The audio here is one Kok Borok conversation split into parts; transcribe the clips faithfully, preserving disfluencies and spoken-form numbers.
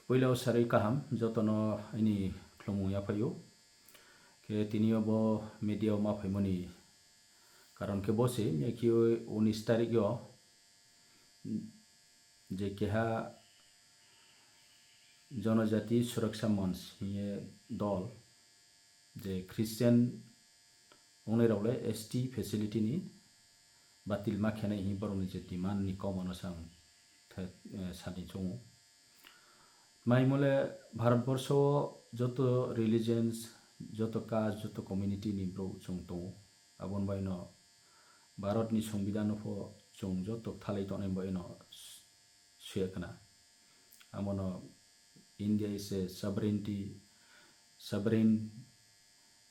Puila o sarwi kaham jotono ani khulumung yaphaio. Khe tini o bo media o ma phaimani karon khe bo se, miyakhe unis tarik o je keha Jonojati Suraksha Manch hiye dol je Christian wngnai rok le S T facility ni batil ma khenai hi borok ni je demand ni kok mano sang the, eh, sani chungo. Mai mole Bharat borsho o joto religions, joto caste, joto community ni borok chwng tongo. Aboni bai no Bharat ni Songbidan no pho chwng joto thalai tongnai bai no suya khna. Amono India is a sovereignty, sovereign,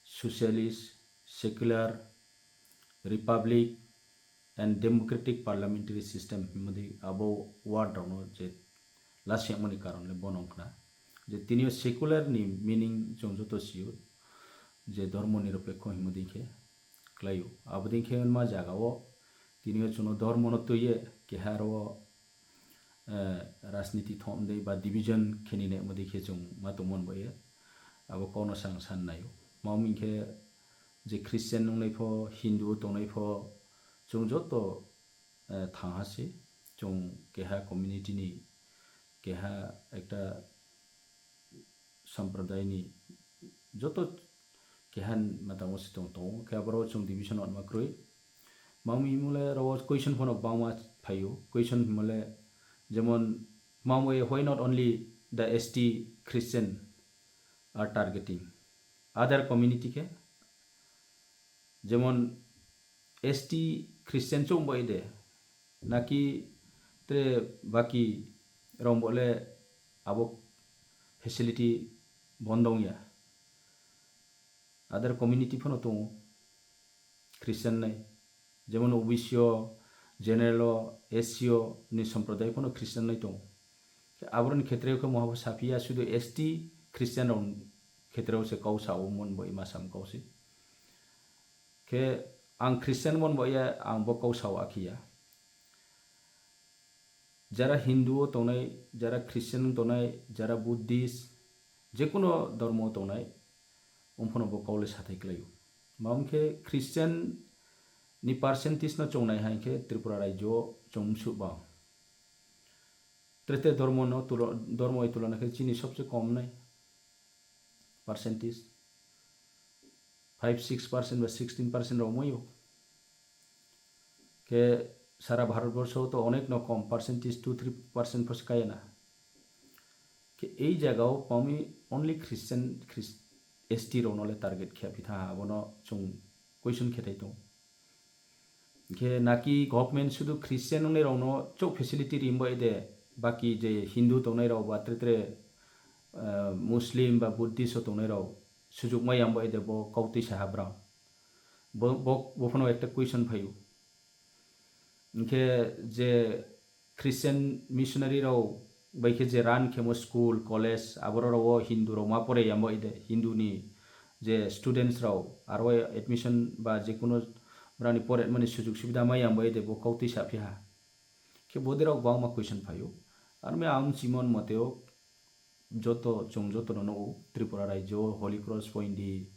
socialist, secular, republic and democratic parliamentary system himodi abo word rokno je lasiyakmani karon le bono wngkha je tini o secular ni meaning chwng joto sio je dhormo nirapekho himodi khe klaio. Abodin khe wngma jaga o tini o chwngno dhormo no twiye keha aro, eh, rajniti thomdei ba division kheni ne modi khe chwng ma tongmon bai abo kono sang san naio. Mami khe je Christian wngnai pho, Hindu tongnai pho, chwng joto, eh, thang ha se, chwng keha community ni, keha ekta sampradayni joto keha matamo se tong tongo, khe aboro chwng division wanma kwrwi. Mami mole ro question phano bangma phaio, question mole jemon mami why not only the S T Christian are targeting other community khe, jemon S T Christian chong bai de, naki tre baki rong bo le abo facility bondong ya. Other community phano tongo Christian nai, jemon O B C o, general o, S C o ni somproday phano Christian nai tongo. Khe aboroni khetreo khe mohabo saphiya sudu S T Christian rok khetreo se kau sao mon bo ima sam kau se. Khe ang Christian mon bo ya ang bo kau sao akhiya. Jara Hindu o tongnai, jara Christian tongnai, jara Buddhist, jekuno dhormo tongnai, umphano bo kau le sathai klaio. Mamo khe Christian ni percentage no chongnai hai khe Tripura rajyo o chwng msu bang. Trete dhormo no tulo-, dhormo bai tulona khe chini sobse kom nai percentage, five six percent ba sixteen percent rok maio. Khe sara Bharat borsho to onek no kom percentage two three percent pho se kaya na. Khe ei jaga o pami only Christian, Christ-, S T rok no le target khe phi tha, abono chwng question khe thai tong. Khe naki government sudu Christian wngnai rok no chok facility rimbai de, baki je Hindu tongnai rok ba tre tre, eh, Muslim ba Buddhist o tongnai rok sujuk mai yambai de bo kautwi saha brang. Bo, bo, bo phano ekta question phaio. Hinkhe je Christian missionary rok bai khe je run khemo school, college, aboro rok o Hindu rok ma pore yambai de, Hindu ni je students rok aro admission ba je kuno brani poretmani sujug subida ma yambai de bo kautwi saphi ha. Khe bodi rok bangma question phaio. Arme ang chimon moteo joto, chwng joto no nugo, Tripura rajyo o Holy Cross pho hindi,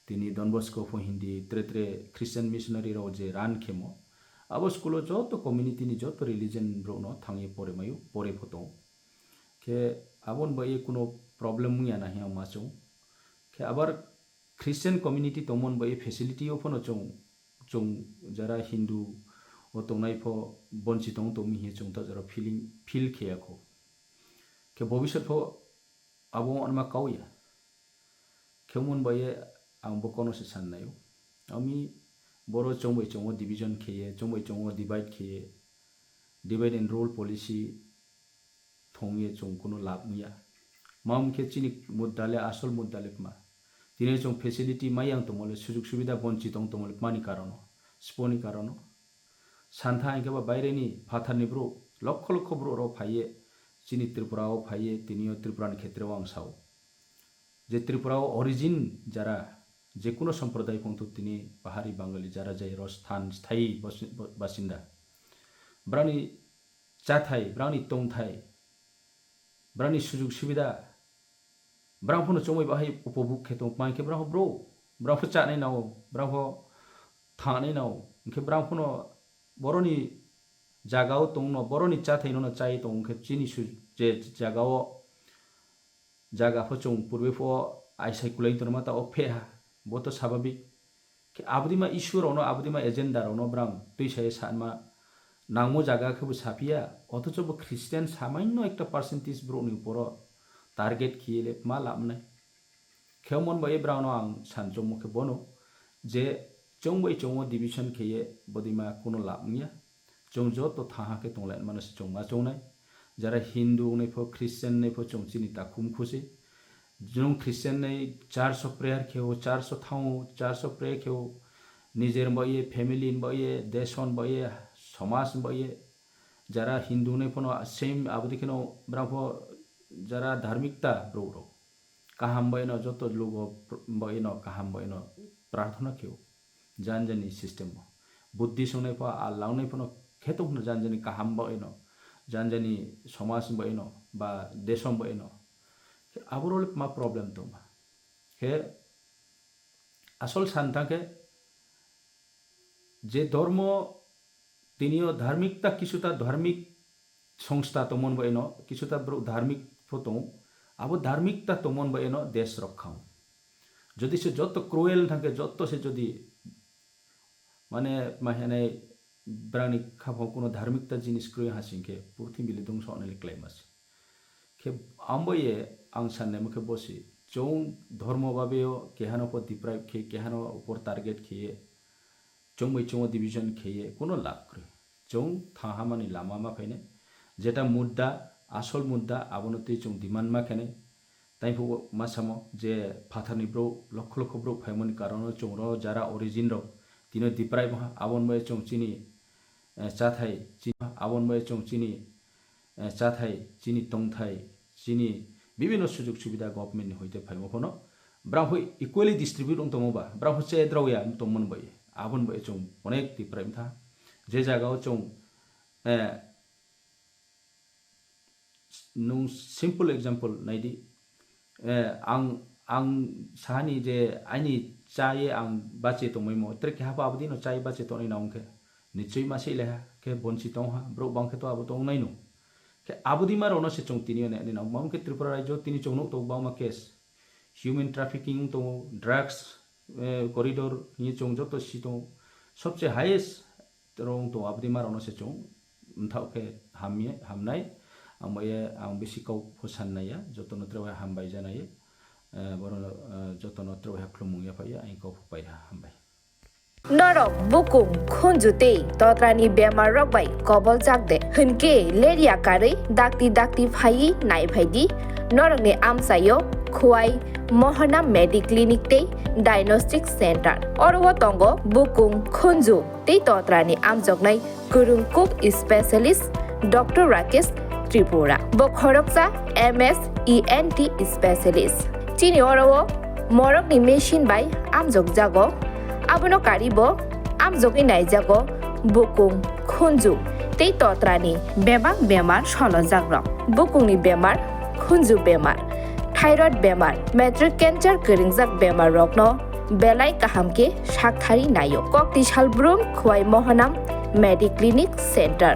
tini Don Bosco pho hindi, tre tre Christian missionary rok je run khemo, abo school o joto community ni joto religion borok no thangwi pore maio, pore pho tongo. Khe aboni bai kuno problem wngya na hiya ma chwng. Khe abar Christian community tongmon bai facility o phano chwng, chwng jara Hindu o tongnai pho bonchi tong tongmi hiya chwng ta jora feeling, feel kheya kho. Khe bobisot pho abo wngma kau ya. Khe mon bai ang bo kono se san naio. Ami boro chwng bai chwng o division kheye, chwng bai chwng o divide kheye, divide and rule policy thong ye chwng kuno lab wngya. Ma wngkhe chini mudda le asol mudda le kma. Tini chwng facility ma yang tongmo le, sujug subida bonchi tong tongmo le kmani karono, siponi karono. Santha hinkhe ba baireni phatharni borok, lokho lokho borok rok phaiye, chini Tripura o phaiye, tini o Tripura ni khetre o ang sao. Je Tripura o origin jara, je kuno somproday phongthuk tini Pahari Bangali jara jai Rajasthan sthayi basi-, basinda. Brani chathai, brani tongthai, brani sujug subida, brang phano chongbai bahai upobhog khe tong, ma hinkhe brang pho bro, brang pho chanai nao, brang pho thangnai nao, hinkhe brang phano boroni jagao tongno, boroni chathai no chai tong, hinkhe chini su-, je jagao jaga pho chwng purbe pho aisai kwlai tongma ta o phe ha, bo to sababik. Khe abodima issue rokno, abodima agenda rokno brang twi sai sanma nangmo jaga khe bo saphiya, othocho bo Christian samaino ekta percentage borokni uporo target khiyele ma labnai. Khe mon bai brangno ang san chongmo khe bono je chwng bai chwngo division kheye bodima kuno lab wngya. Chwng joto thaha khe tonglaimano se chwng ma chongnai. Jara Hindu wngnai pho, Christian wngnai pho chwng chini takhum khusi. Nwng Christian wngnai church of prayer kheo, church of thango, church of prayer kheo, nijer bai ye, family bai ye, desh bai ye, somaj bai ye. Jara Hindu wngnai phono same abodi kheno brang pho jara dharmikta bro rok. Kaham bai no joto lugo pr-, bai no kaham bai no prarthana kheo. Jan jani system o. Buddhist wngnai pho, Allah wngnai phono kheto hwno jan jani kaham bai no, jan jani somaj bai no, ba desom bai no. Khe aboro le ma problem tongma. Khe asol san thang khe je dhormo tinio dharmikta, kisuta dharmik songstha tongmon bai no, kisuta borok dharmik pho tongo. Abo dharmikta tongmon bai no desh rok khao. Jodi se joto cruel thang khe, joto se jodi mane ma hinai brangni khaphang kuno dharmikta jinis kwrwi ha sing khe purthimbi le dungsa oneli kwlai ma se. Khe ambo ye ang sannai mo khe bosi chwng dhormo babe o kehano pho deprive khe, kehano upor target khe ye, chwng bai chwngo division khe ye kuno lab kwrwi. Chwng thang hamani lama ma phainai. Jeta mudda, asol mudda, abono twi chwng demand ma khenai. Taiphuo ma samo je phatharni brouh, lokho lokho brouh phaimani karono chwng ro jara origin rok tino deprive wngkha, aboni bai chwng chini, eh, chathai, chini, aboni bai chwng chini, eh, chathai, chini tongthai, chini bibhinno sujog subida government ni hoite phaimo phano brang hoi equally distribute wng tongmo ba, brang hoi che drao ya wng tongmani bai, aboni bai chwng onek deprive wngkha. Je jaga o chwng, eh, Nwng simple example naidi. Eh, ang, ang sahani je aini chaye ang bache tongmaimo, tere keha pho abodino chaye bache tongnai na wngkhe, nichoi ma seilaha khe bonsi tongha, borok bang khe to abo tongnaino. Khe abodima rokno se chwng tini ne, ne na, mamo khe Tripura rajyo tini chwng nuk tongo bangma case. Human trafficking wng tongo, drugs, eh, corridor hwnwi chwng joto si tongo. Sobse highest rong tongo, abodima rokno se chwng mthao khe hamye, hamnai. Ang bai ye, ang bisi kok pho san naiya, jotono tre bai hambai janai. Eh, borok, eh, jotono tre bai khulumung ya phaiya, ang kok pho pai ha, hambai. Norok bukung, khunju tei totrani bemar rok bai koboljak de? Hwnkhe lerya karwi dakti dakti phaiwi nai phai di norokni amchaio Khwai Mohana Medi Clinic tei Diagnostic Center. Oro o tongo bukung, khunju tei totrani amjoknai kwrwng kuk specialist Doctor Rakesh Tripura. Bo khoroksa M S E N T specialist. Chini oro o morokni machine bai amjokjago. Abono karibo amjogwi naijago bukung, khunju tei totrani bebak bemar solojakrok. Bukungni bemar, khunju bemar, thyroid bemar, matric cancer kwrwngjak bemar rokno belai kaham khe sakthari naio. Kokti Salbrum, Khwai Mohanam Medi Clinic Center.